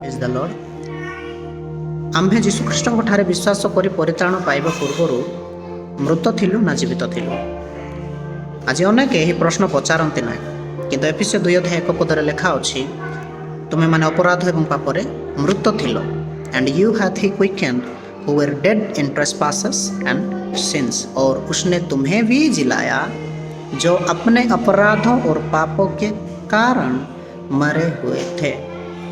Praise the Lord. ଆମ୍ଭେ ଯୀଶୁଖ୍ରୀଷ୍ଟଙ୍କ ଠାରେ ବିଶ୍ୱାସ କରି ପରିତ୍ରାଣ ପାଇବା ପୂର୍ବରୁ ମୃତ ଥିଲୁ ନା ଜୀବିତ ଥିଲୁ? ଆଜି ଅନେକ ଏହି ପ୍ରଶ୍ନ ପଚାରନ୍ତି ନାହିଁ, କିନ୍ତୁ ଏଫିସୀୟ 2 ଅଧ୍ୟାୟ 1 ପଦରେ ଲେଖା ଅଛି, ତୁମେମାନେ ଅପରାଧ ଏବଂ ପାପରେ ମୃତ ଥିଲ। "And you hath he quickened who were dead in trespasses and sins, और उसने तुम्हें भी जिलाया जो अपने अपराधों और पापों के कारण मरे हुए थे।"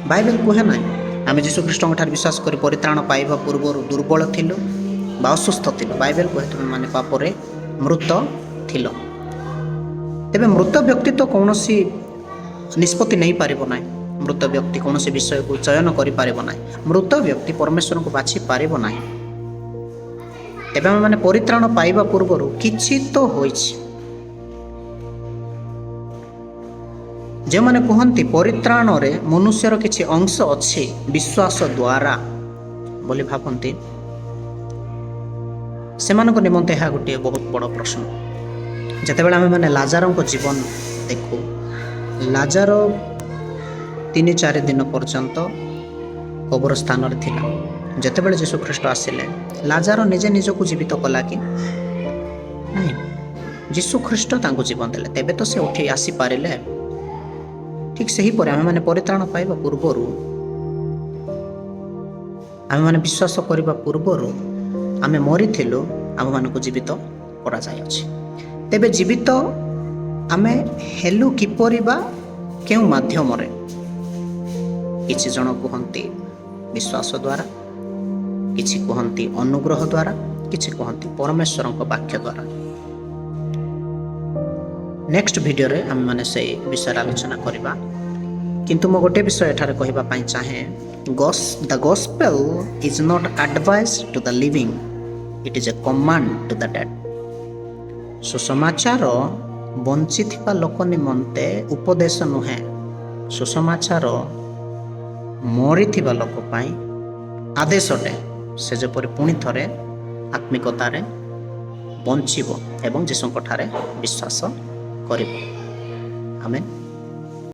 ବାଇବେଲ କୁହେ ନାହିଁ ଆମେ ଯୀଶୁଖ୍ରୀଷ୍ଟଙ୍କ ଠାରେ ବିଶ୍ୱାସ କରି ପରିତ୍ରାଣ ପାଇବା ପୂର୍ବରୁ ଦୁର୍ବଳ ଥିଲୁ ବା ଅସୁସ୍ଥ ଥିଲୁ। ବାଇବେଲ କୁହେ, ତୁମେମାନେ ପାପରେ ମୃତ ଥିଲ। ତେବେ ମୃତ ବ୍ୟକ୍ତି ତ କୌଣସି ନିଷ୍ପତ୍ତି ନେଇପାରିବ ନାହିଁ। ମୃତ ବ୍ୟକ୍ତି କୌଣସି ବିଷୟକୁ ଚୟନ କରିପାରିବ ନାହିଁ। ମୃତ ବ୍ୟକ୍ତି ପରମେଶ୍ୱରଙ୍କୁ ବାଛି ପାରିବ ନାହିଁ। ତେବେ ଆମେମାନେ ପରିତ୍ରାଣ ପାଇବା ପୂର୍ବରୁ କିଛି ତ ହୋଇଛି। ଯେଉଁମାନେ କୁହନ୍ତି ପରିତ୍ରାଣରେ ମନୁଷ୍ୟର କିଛି ଅଂଶ ଅଛି ବିଶ୍ୱାସ ଦ୍ୱାରା ବୋଲି ଭାବନ୍ତି, ସେମାନଙ୍କ ନିମନ୍ତେ ଏହା ଗୋଟିଏ ବହୁତ ବଡ଼ ପ୍ରଶ୍ନ। ଯେତେବେଳେ ଆମେମାନେ ଲାଜାରଙ୍କ ଜୀବନ ଦେଖୁ, ଲାଜାର 3-4 ଦିନ ପର୍ଯ୍ୟନ୍ତ କବର ସ୍ଥାନରେ ଥିଲା। ଯେତେବେଳେ ଯୀଶୁଖ୍ରୀଷ୍ଟ ଆସିଲେ, ଲାଜାର ନିଜେ ନିଜକୁ ଜୀବିତ କଲା କି? ନାହିଁ। ଯୀଶୁଖ୍ରୀଷ୍ଟ ତାଙ୍କୁ ଜୀବନ ଦେଲେ, ତେବେ ତ ସେ ଉଠି ଆସିପାରିଲେ। ଠିକ୍ ସେହିପରି ଆମେମାନେ ପରିତ୍ରାଣ ପାଇବା ପୂର୍ବରୁ, ଆମେମାନେ ବିଶ୍ୱାସ କରିବା ପୂର୍ବରୁ ଆମେ ମରିଥିଲୁ, ଆମମାନଙ୍କୁ ଜୀବିତ କରାଯାଇଅଛି। ତେବେ ଜୀବିତ ଆମେ ହେଲୁ କିପରି ବା କେଉଁ ମାଧ୍ୟମରେ? କିଛି ଜଣ କୁହନ୍ତି ବିଶ୍ୱାସ ଦ୍ୱାରା, କିଛି କୁହନ୍ତି ଅନୁଗ୍ରହ ଦ୍ୱାରା, କିଛି କୁହନ୍ତି ପରମେଶ୍ୱରଙ୍କ ବାକ୍ୟ ଦ୍ୱାରା। ନେକ୍ସଟ ଭିଡ଼ିଓରେ ଆମେମାନେ ସେଇ ବିଷୟରେ ଆଲୋଚନା କରିବା। କିନ୍ତୁ ମୁଁ ଗୋଟିଏ ବିଷୟ ଏଠାରେ କହିବା ପାଇଁ ଚାହେଁ। The gospel is not advice to the living, it is a command to the dead. ସୁସମାଚାର ବଞ୍ଚିଥିବା ଲୋକ ନିମନ୍ତେ ଉପଦେଶ ନୁହେଁ, ସୁସମାଚାର ମରିଥିବା ଲୋକ ପାଇଁ ଆଦେଶ ଅଟେ, ସେ ଯେପରି ପୁଣି ଥରେ ଆତ୍ମିକତାରେ ବଞ୍ଚିବ ଏବଂ ଯୀଶୁଙ୍କ ଠାରେ ବିଶ୍ୱାସ କରିବ। ଆମେନ୍।